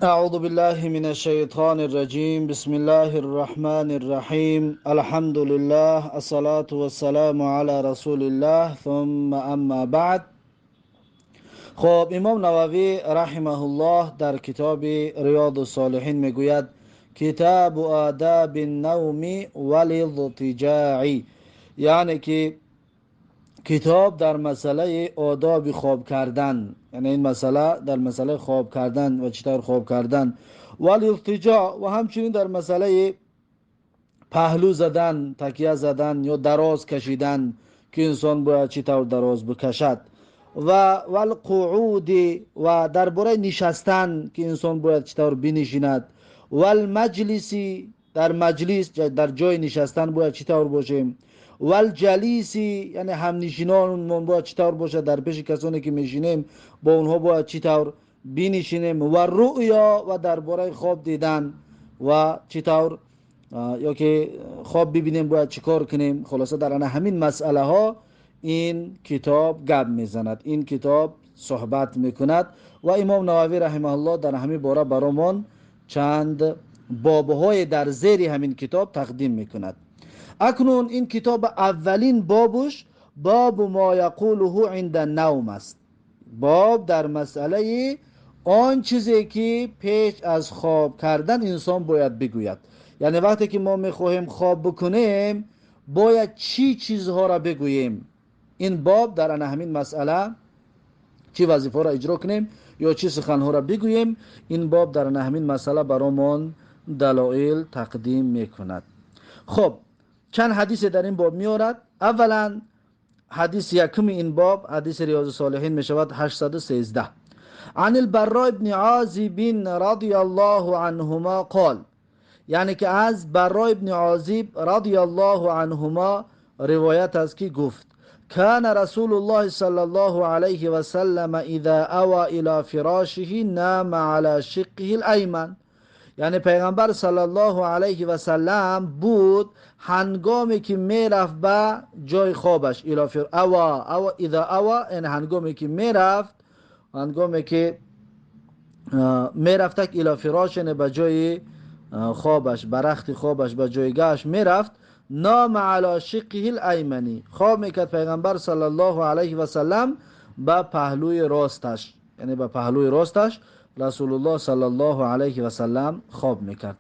أعوذ بالله من الشيطان الرجيم. بسم الله الرحمن الرحيم. الحمد لله، الصلاة والسلام على رسول الله، ثم أما بعد. خب، امام نووی رحمه الله در کتاب ریاض الصالحین میگوید: کتاب آداب النوم والاضطجاع، یعنی که کتاب در مسئله آداب خواب کردن، یعنی این مسئله در مسئله خواب کردن و چطور خواب کردن، والاضطجاع، و همچنین در مسئله پهلو زدن، تکیه زدن یا دراز کشیدن که انسان باید چطور دراز بکشد، و والقعود، و درباره نشستن که انسان باید چطور بنشیند، والمجلس، در مجلس، در جای نشستن باید چطور باشیم، والجلیس، یعنی همنشینان باید چطور باشد، در پیش کسانی که میشینیم با اونها باید چطور بنشینیم، و رؤیا، و درباره خواب دیدن و چطور یا که خواب ببینیم باید چیکار کنیم. خلاصه در همین مسئله ها این کتاب گپ میزند، این کتاب صحبت میکند و امام نووی رحمه الله در همین باره برامون چند بابهای در زیر همین کتاب تقدیم میکند. اکنون این کتاب اولین بابش باب ما یقوله عند النوم است، باب در مسئله آن چیزی که پیش از خواب کردن انسان باید بگوید. یعنی وقتی که ما میخواهیم خواب بکنیم باید چی چیزها را بگوییم. این باب در همین مسئله چی وظیفه را اجرا کنیم یا چی سخنها را بگوییم، این باب در همین مسئله برامون دلایل تقدیم میکند. خب، چند حدیث در این باب میارد. اولا حدیث یکم این باب، حدیث ریاض الصالحین میشود 813. عن البراء بن عازب رضی الله عنهما قال، یعنی که از براء بن عازب رضی الله عنهما روایت است که گفت: كان رسول الله صلى الله عليه وسلم اذا اوى الى فراشه نام على شقه الایمن. یعنی پیغمبر صلی الله علیه و سلم بود هنگامی که میرفت به جای خوابش، الى فر اوى اوى اذا اوى، یعنی هنگامی که میرفت، هنگامی که میرفت، الى فراش، یعنی به جای خوابش، به رخت خوابش، به جایگاهش میرفت، نام علی شقه الایمنی، خواب میکرد پیغمبر صلی الله علیه و سلم به پهلوی راستش، یعنی به پهلوی راستش رسول الله صلی الله علیه و سلم خواب میکرد.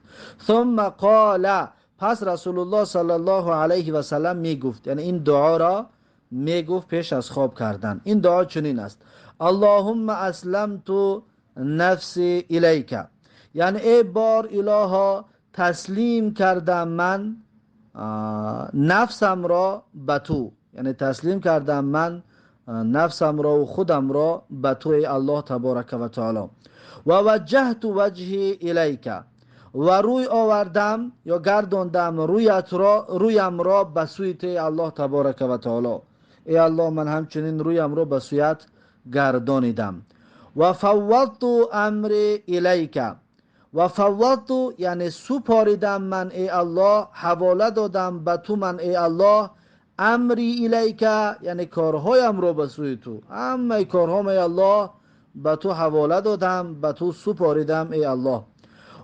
ثم قال، پس رسول الله صلی الله علیه و سلم میگفت، یعنی این دعا را میگفت پیش از خواب کردن. این دعا چنین است: اللهم اسلمت نفسی الیک، یعنی ای بار الها، تسلیم کردم من نفسم را به تو، یعنی تسلیم کردم من نفسم را و خودم را به تو ای الله تبارک و تعالی، و وجهت وجهی الیک، و روی آوردم یا گرداندم رویت را، رویم را به سوی تو ای الله تبارک و تعالی. ای الله، من همچنین رویم را به سویت گردانیدم. و فوضت امری الیک، و فوضت یعنی سپاریدم من ای الله، حواله دادم به تو من ای الله، امری الیک یعنی کارهایم را به سوی تو، همه کارهام ای الله به تو حواله دادم، به تو سپاریدم ای الله.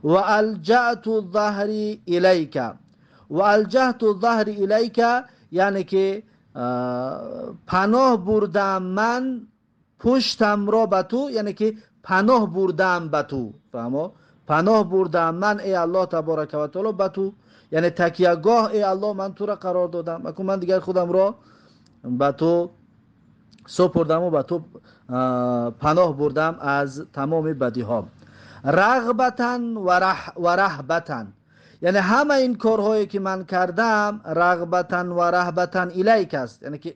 و الجأت ظهری الیک، و الجأت ظهری الیک یعنی که پناه بردم من پشتم را به تو، یعنی که پناه بردم به تو، فهمو؟ پناه بردم من ای الله تبارک و تعالی به تو، یعنی تکیهگاه ای الله من تو را قرار دادم، اکنون من دیگر خودم را به تو سپردم و به تو پناه بردم از تمام بدی ها. رغبتا و رهبتا، یعنی همه این کارهایی که من کردم رغبتا و رهبتا الیک است، یعنی که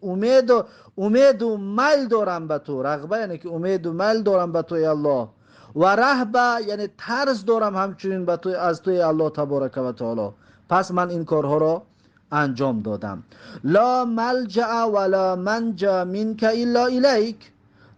امید و میل دارم به تو. رغبه یعنی که امید و میل دارم به تو ای الله، و رهبه یعنی ترس دارم همچنین به تو، از توی الله تبارک و تعالی. پس من این کارها را انجام دادم. لا ملجأ ولا منجا منک الا الیک.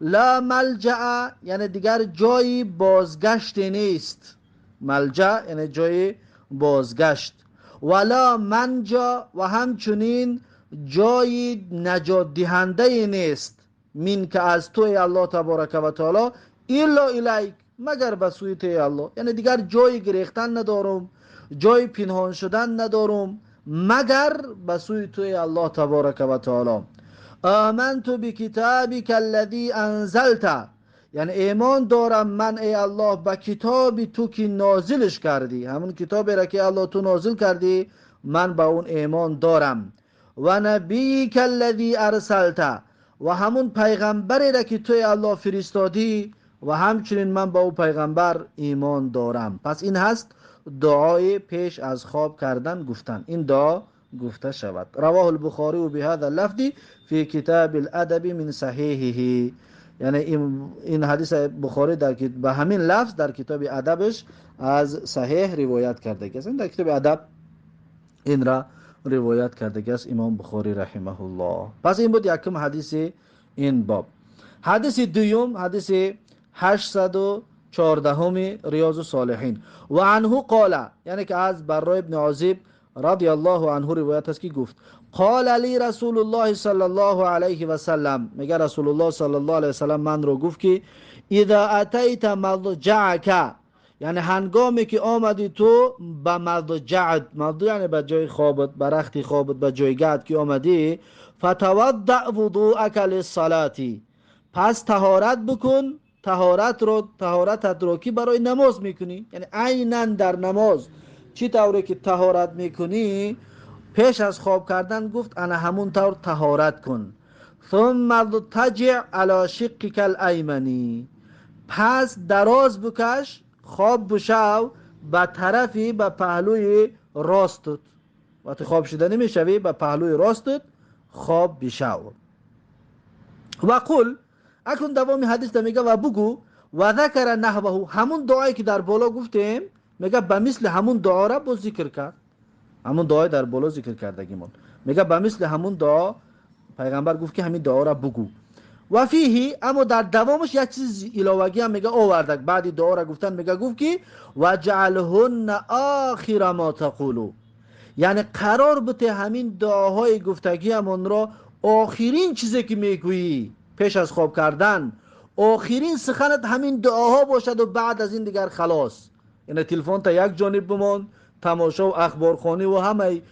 لا ملجأ یعنی دیگر جایی بازگشت نیست، ملجأ یعنی جای بازگشت، ولا منجا و همچنین جای نجات دهنده نیست، منک از تو ای الله تبارک و تعالی، الا الیک. مگر به سوی تو ای الله. یعنی دیگر جای گریختن ندارم، جای پنهان شدن ندارم، مگر به سوی تو ای الله تبارک و تعالی. آمنت بکتابک الذی انزلت، یعنی ایمان دارم من ای الله به کتاب تو که نازلش کردی، همون کتابی را که الله تو نازل کردی من به اون ایمان دارم. و نبیک الذی ارسلت، و همون پیغمبری را که تو ای الله فرستادی و همچنین من به او پیغمبر ایمان دارم. پس این هست دعای پیش از خواب کردن گفتن، این دعا گفته شود. رواه البخاری و بهذا اللفظ فی کتاب الادب من صحیحه، یعنی این حدیث بخاری در به همین لفظ در کتاب ادبش از صحیح روایت کرده است. در کتاب ادب این را روایت کرده است امام بخاری رحمه الله. پس این بود یکم حدیث این باب. حدیث دوم، حدیث 814 ریاض الصالحین. و عنه قال، یعنی که از برای ابن عازب رضی الله عنه روایت است که گفت قال لی رسول الله صلی الله علیه و سلم، میگه رسول الله صلی الله علیه و سلم من رو گفت که اذا اتیت مضجعک، یعنی هنگامی که آمدی تو به مضجعت، مضجع یعنی به جای خوابت، به رخت خوابت، به جایگاهت که آمدی، فتوضع وضوءک للصلاة، پس طهارت بکن، طهارتت رو که برای نماز میکنی، یعنی عینا در نماز چی طوری که طهارت میکنی پیش از خواب کردن گفت انا همون طور طهارت کن. ثم اضطجع علی شقک الایمنی، پس دراز بکش، خواب بشو به طرفی، به پهلوی راستت. وقتی خواب شده نمیشوی به پهلوی راستت خواب بشو. و قل، اکنون دوام حدیث میگه و بگو و ذکر نحوه، همون دعایی که در بالا گفتیم میگه به مثل همون دعا را باز ذکر کرد، همون دعای در بالا ذکر کردگیمون، میگه به مثل همون دعا پیغمبر گفت که همین دعا را بگو. و فیه، اما در دوامش یک چیز علاوگی هم میگه آورده، بعد دعا را گفتن میگه گفت که وجعلهن آخر ما تقولو، یعنی قرار بده همین دعاهای گفتگی همون را آخرین چیزی که میگویی پیش از خواب کردن، آخرین سخنت همین دعاها باشد و بعد از این دیگر خلاص. یعنی تلفن تا یک جانب بمان، تماشا و اخبارخوانی و همه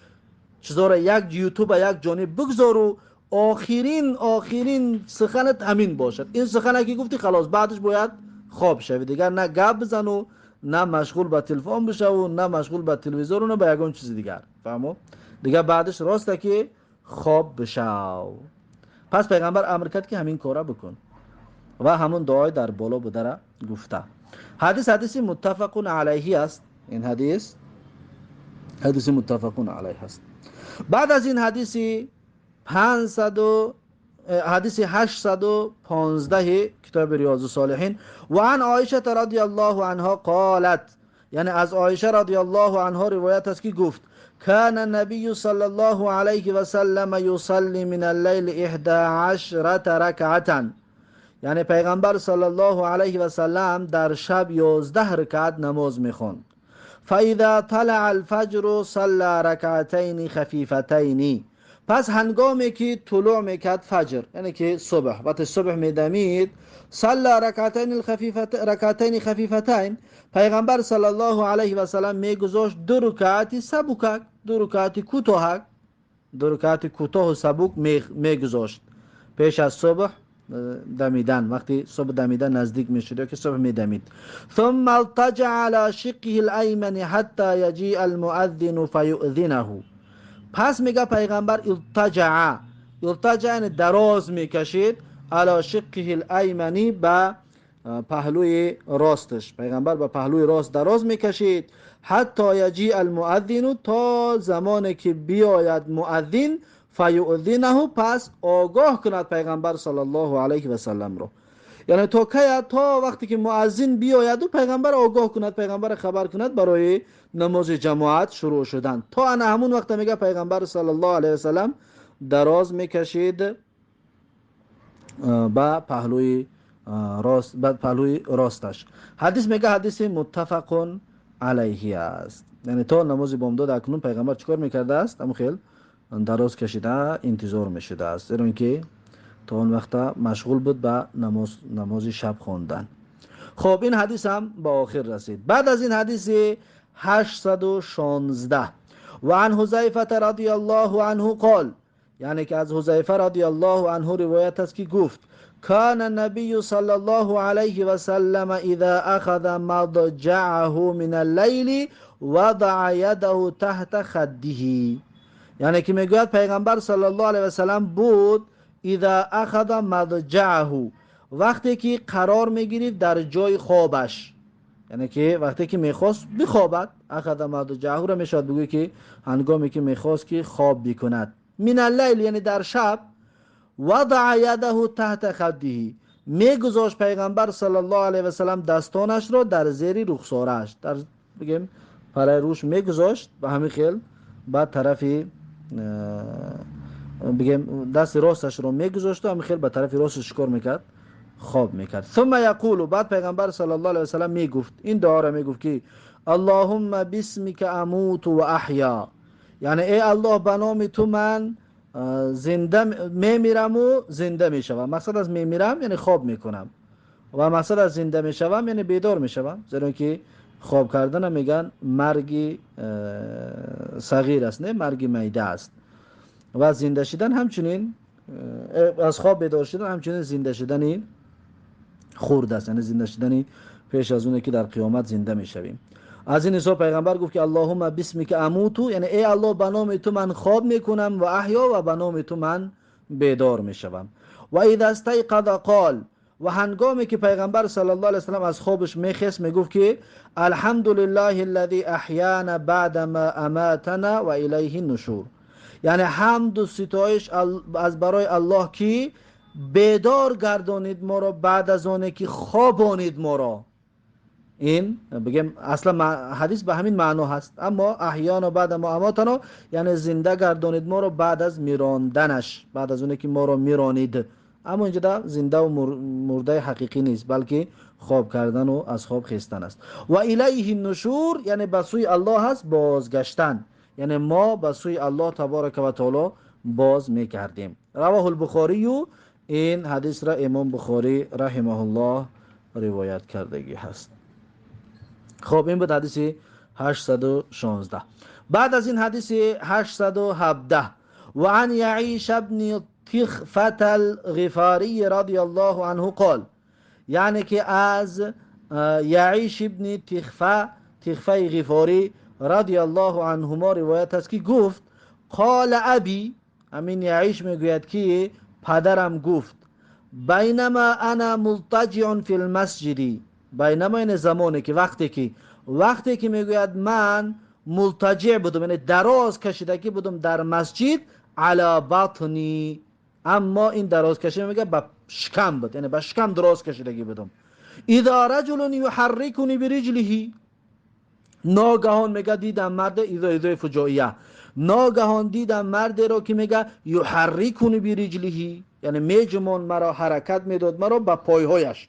چیزا را یک یوتیوب یک جانب بگذار و آخرین سخنت همین باشد. این سخنه که گفتی خلاص، بعدش باید خواب شوی دیگر، نه گپ بزن و نه مشغول به تلفن بشو و نه مشغول به تلویزیون و نه به یگان چیز دیگر، فهمو دیگه بعدش راسته که خواب بشو. پس پیغمبر امر کرد که همین کارا بکن و همون دعای در بالا بوده را گفته. حدیث متفق علیه است. این حدیث متفق علیه است. بعد از این حدیث 815 کتاب ریاض الصالحین. و عن عایشه رضی الله عنها قالت، یعنی از عایشه رضی الله عنها روایت است که گفت كان النبي صلى الله عليه وسلم يصلي من الليل 11 ركعة، یعنی پیغمبر صلی الله علیه و سلم در شب 11 رکعت نماز میخوند. فاذا طلع الفجر صلى ركعتين خفیفتین، پس هنگامی که طلوع میکرد فجر، یعنی که صبح، وقتی صبح میدمید، صلى ركعتین خفیفتین، پیغمبر صلی الله علیه و سلم میگذاشت دو رکعت سبک، دو رکعت کوتاه، دو رکعت کوتاه و سبک میگذاشت پیش از صبح دمیدن، وقتی صبح دمیدن نزدیک میشد یا که صبح میدمید. ثم التجع على شقه الایمن حتى یجیء المؤذن فیؤذنه، پس میگه پیغمبر التجع، یعنی دراز میکشید، علی شقه الایمنی، به پهلوی راستش، پیغمبر به پهلوی راست دراز میکشید، حتی یجیء المؤذن، تا زمانی که بیاید مؤذن، فیؤذنه، پس آگاه کند پیغمبر صلی الله علیه و سلم رو. یعنی تا کی؟ تا وقتی که مؤذن بیاید و پیغمبر آگاه کند، پیغمبر خبر کند برای نماز جماعت شروع شدن. تا انا همون وقت میگه پیغمبر صلی الله علیه و سلم دراز میکشید به پهلوی راست، به پهلوی راستش. حدیث میگه حدیث متفق علیه است. یعنی تا نماز بامداد اکنون پیغمبر چیکار میکرده است؟ همون خیلی دراز کشیده انتظار میشده است، زیرا اینکه تا آن وقت مشغول بود به نماز شب خواندن. خب این حدیث هم به آخر رسید. بعد از این حدیث 816 و عن حذیفه رضی الله عنه قال، یعنی که از حذیفه رضی الله عنه روایت است که گفت كان النبي صلى الله عليه وسلم اذا اخذ مضجعه من الليل وضع يده تحت خده. یعنی که میگوید پیغمبر صلی الله علیه و سلم بود اذا اخذ مضجعه، وقتی که قرار میگیرید در جای خوابش، یعنی که وقتی که میخواست بخوابد، اخذ مضجعه را میشد بگوی که هنگامی که میخواست که خواب بکند، من اللیل یعنی در شب، وضع یده تحت خده، میگذاشت پیغمبر صلی الله علیه و سلم دستانش را در زیر رخسارش، در بگیم پرای روش میگذاشت به همین خیل بعد طرفی بگیم دست راستش رو میگذاشت و همین خیل به طرف راستش کار میکرد، خواب میکرد. ثم یقول، بعد پیغمبر صلی الله علیه و سلم میگفت این دعا را میگفت که اللهم باسمک اموت و احیا، یعنی ای الله به نام تو من زنده میمیرم و زنده میشوم. مقصد از میمیرم یعنی خواب میکنم و مقصد از زنده میشوم یعنی بیدار میشوم، زیرا که خواب کردن میگن مرگ صغیر است، نه مرگ میده است. و زنده شدن همچنین از خواب بیدار شدن همچنین زنده شدن خرد است، یعنی زنده شدن پیش از اونه که در قیامت زنده میشویم. از این حساب پیغمبر گفت که اللهم باسمک اموت، یعنی ای الله به نام تو من خواب میکنم و احیا و به نام تو من بیدار میشوم. و اذا استيقظ قال، و هنگامی که پیغمبر صلی الله علیه و سلم از خوابش میخست میگفت که الحمد لله الذي احیانا بعد ما اماتنا و الیه النشور، یعنی حمد و ستایش از برای الله که بیدار گردانید ما را بعد از آنه که خوابانید ما را. این بگیم اصلا حدیث به همین معنا هست، اما احیانا بعد ما اماتنا یعنی زنده گردانید ما را بعد از میراندنش، بعد از اونه که ما را میرانید. اما اینجا زنده و مرده حقیقی نیست، بلکه خواب کردن و از خواب خیستن است. و الیه النشور یعنی به سوی الله هست بازگشتن، یعنی ما به سوی الله تبارک و تعالی باز میکردیم. رواه البخاری، این حدیث را امام بخاری رحمه الله روایت کردگی هست. خب این بود حدیث 816. بعد از این حدیث 817 و عن یعیش ابن تخفة الغفاری رضی الله عنه قال، یعنی که از یعیش ابن تخفه غفاری رضی الله عنهما روایت است که گفت قال ابی، امین یعیش میگوید که پدرم گفت بینما انا ملتجع فی المسجد، بینما این زمانی که وقتی که میگوید من ملتجع بودم، یعنی دراز کشیدگی بودم در مسجد، علی بطنی، اما این دراز کشیدگی میگه به شکم بود، یعنی به شکم دراز کشیدگی بودم. اذا رجل یحرکنی برجله، ناگهان میگه دیدم مرد، اذا فجائیه، ناگهان دیدم مرد را که میگه یحرکنی برجله، یعنی میجمان مرا، حرکت میداد مرا به پایهایش.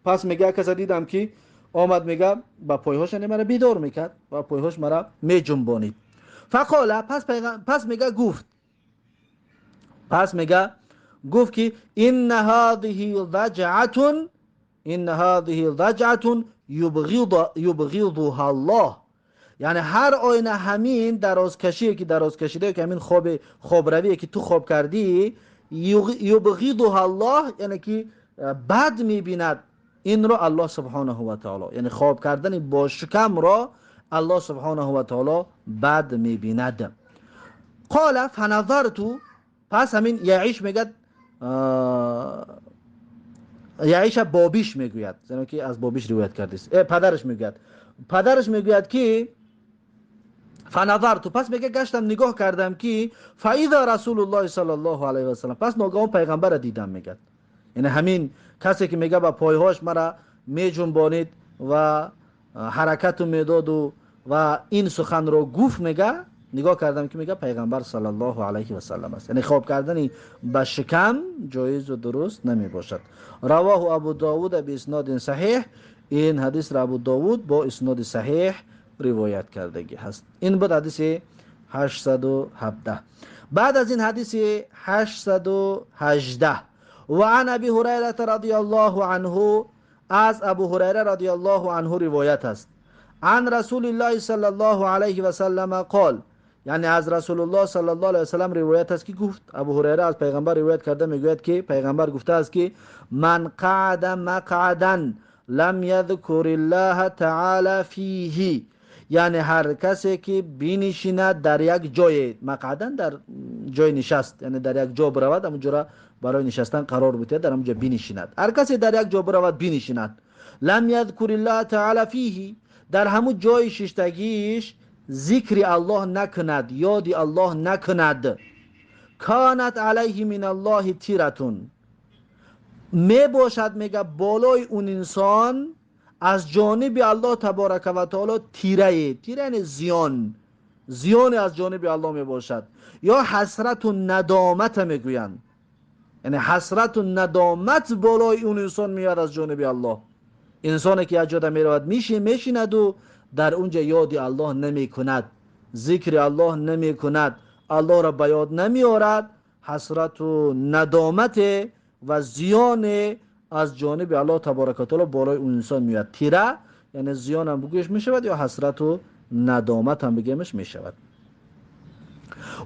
پس میگه کسا دیدم که آمد میگه با پایهاش یعنی مرا بیدار میکرد و پایهاش مرا میجنبانید. فقال، پس میگه گفت، پس میگه گفت که ان هذه ضجعه، ان هذه ضجعه یبغضها الله، یعنی هر آینه همین درازکشی که دراز کشیده که همین خواب رویه که تو خواب کردی، یبغضها الله یعنی که بد میبیند این رو الله سبحانه و تعالی، یعنی خواب کردن با شکم را الله سبحانه و تعالی بد میبیند. قال فنظرت، پس همین یعیش میگه، یعیش بابیش میگوید، زیرا که از بابیش روایت کرده است، پدرش میگوید، پدرش میگوید که فنظرت، پس میگه گشتم نگاه کردم که فاذا رسول الله صلی الله علیه و سلم، پس ناگهان پیغمبر را دیدم. میگه یعنی همین کسی که میگه با پایهاش مرا میجنبانید و حرکت میداد و این سخن رو گفت، میگه نگاه کردم که میگه پیغمبر صلی الله علیه و سلم است. یعنی خواب کردن به شکم جایز و درست نمی باشد. رواه ابو داود به اسناد صحیح، این حدیث را ابو داود با اسناد صحیح روایت کردگی هست. این بود حدیث 817. بعد از این حدیث 818 و عن ابی هریره رضی الله عنه، از ابو هریره رضی الله عنه روایت است. عن رسول الله صلی الله علیه و سلم قال، یعنی از رسول الله صلی الله علیه و سلم روایت است که گفت، ابو هریره از پیغمبر روایت کرده میگوید که پیغمبر گفته است که من قعد مقعدا لم یذکر الله تعالی فیه، یعنی هر کسی که بنشیند در یک جای، مقعدا در جای نشست، یعنی در یک جا برود، همونجا برای نشستن قرار بده، در همونجا بنشیند. هر کسی در یک جا برود بنشیند، لم یذکر الله تعالی فیه، در همون جای ششتگیش ذکر الله نکند، یاد الله نکند، کانت علیه من الله تیرتون، می باشد میگه بالای اون انسان از جانب الله تبارک و تعالی تیره، تیره یعنی زیان، زیان از جانب الله می باشد، یا حسرت و ندامت میگویند، یعنی حسرت و ندامت بالای اون انسان میاد از جانب الله. انسانی که یک جا میرود میشیند و در اونجا یاد الله نمیکند، ذکر الله نمیکند، الله را به یاد نمیارد، حسرت و ندامت و زیان از جانب الله تبارک و تعالی بالای اون انسان میاد. تیره یعنی زیان هم بگویش میشود یا حسرت و ندامت هم بگیمش میشود.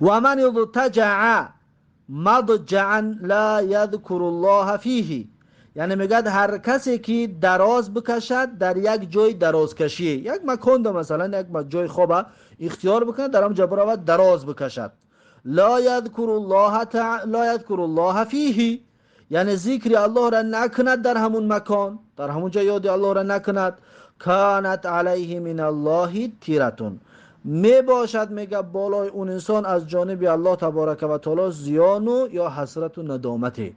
و من اضطجع مضجعا لا یذکر الله فیه، یعنی میگد هر کسی که دراز بکشد در یک جای دراز کشی، یک مکان ده مثلا یک جای خوابه اختیار بکنه، در آنجا برود دراز بکشد، لا یذکر الله لا یذکر الله فیه، یعنی ذکر الله را نکند در همون مکان، در همون جای یاد الله را نکند، کانت علیه من الله تیرتون، می باشد میگه بالای اون انسان از جانب الله تبارک و تعالی زیان و یا حسرت و ندامته.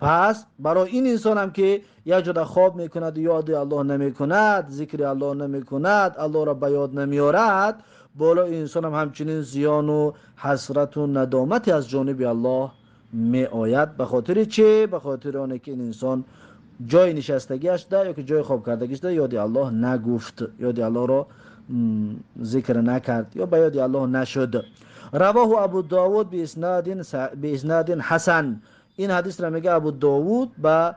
پس برای این انسان هم که یک جدا خواب میکند، یاد الله نمیکند، ذکر الله نمیکند، الله را به یاد نمیارد، بالای این انسان هم همچنین زیان و حسرت و ندامت از جانب الله می آید. به خاطر چه؟ به خاطر آنکه که این انسان جای نشستگیش ده یا که جای خواب کردگیش ده یاد الله نگفت، یاد الله را ذکر نکرد یا به یاد الله نشد. رواه ابو داود به اسناد حسن. این حدیث را میگه ابو داود به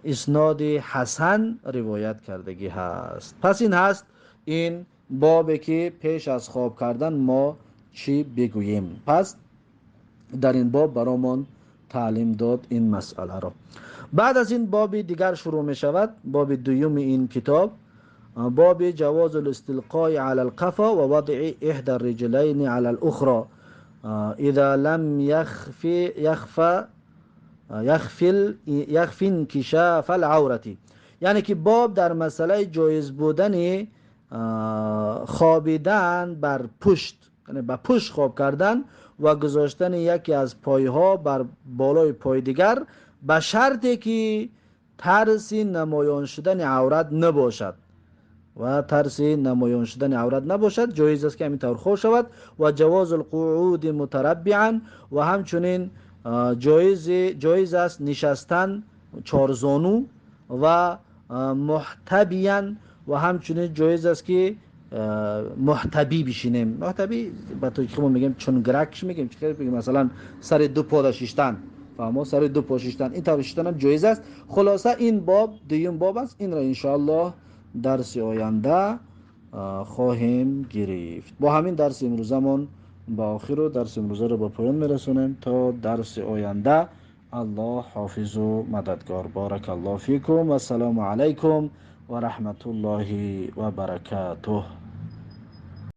اسناد حسن روایت کردگی هست. پس این هست این بابی که پیش از خواب کردن ما چی بگوییم. پس در این باب برامان تعلیم داد این مسئله را. بعد از این باب دیگر شروع می شود، باب دوم این کتاب، باب جواز الاستلقاء على القفا و وضع احدى الرجلين على الاخرى اذا لم يخفي يخفى يخفي يخفي انكشاف العورة، یعنی که باب در مسئله جایز بودن خوابیدن بر پشت، یعنی به پشت خواب کردن و گذاشتن یکی از پایها بر بالای پای دیگر به شرطی که ترس نمایان شدن عورت نباشد و ترس نمایان شدن عورت نباشد، جایز است که همین طور خواب شود. و جواز القعود متربعا، و همچنین جایز است نشستن چارزانو و محتبیا، و همچنین جایز است که محتبی بشینیم. محتبی به تاجیکی ما میگیم چونگرکش میگیم، چه بگیم مثلا سر دو پا شیشتن، فهمو، سر دو پا شیشتن، این طور شیشتن هم جایز است. خلاصه این باب دویم باب است، این را انشاءالله درس آینده خواهیم گرفت. با همین درس امروزمون با آخر و درس امروزه رو به پایان میرسونیم. تا درس آینده الله حافظ و مددگار. بارک الله فیکم و السلام علیکم و رحمت الله و برکاته.